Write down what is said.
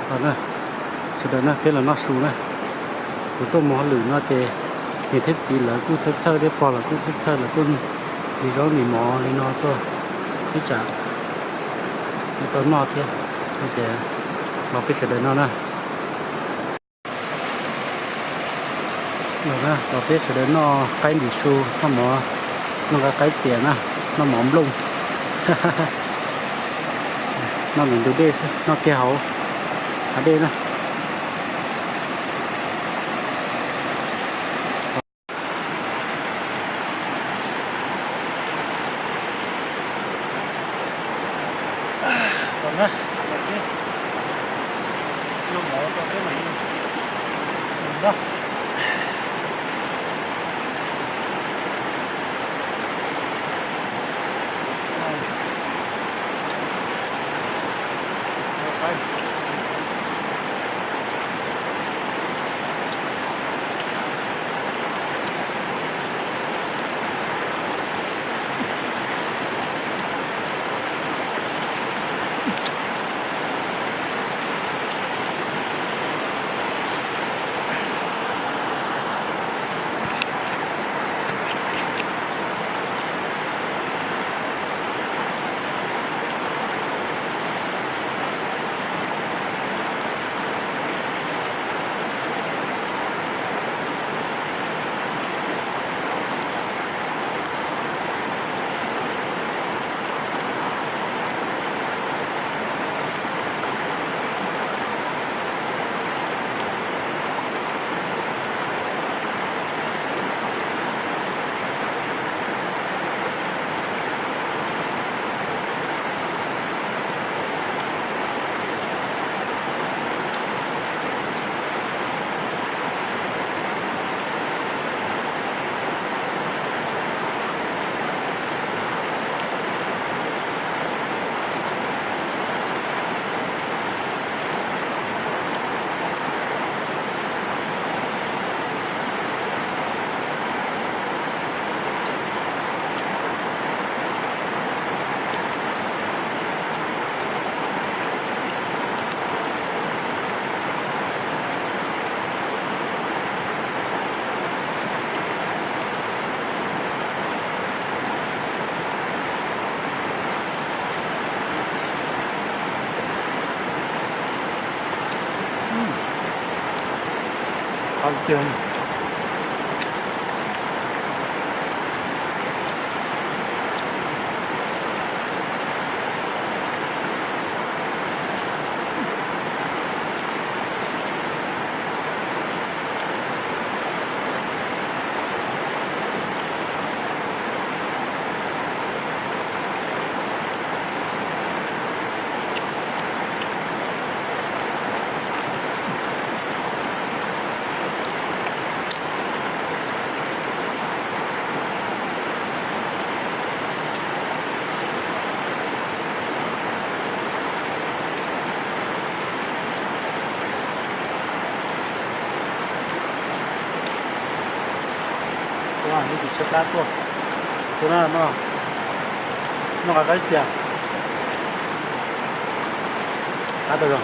Los na, sawv daws na, peb los noj su na. Kuv tuaj mus hauj lwm no ces niam thiab txiv lawv kuj txhawj txhawj thiab, pog los kuj txhawj txhawj, lawv kuj ntim zaub ntim mov li no tuaj, ib tsam tau noj thiab. Ces los peb sawv daws noj na. Los na, los peb sawv daws noj qaib ntim su, noj mov, noj qaib qaib txias na, noj mov nplooj. Noj ntawm ntug dej xwb, noj kiag hauv hav dej na. Tus no noj, noj qaib txias, qab tau zoo.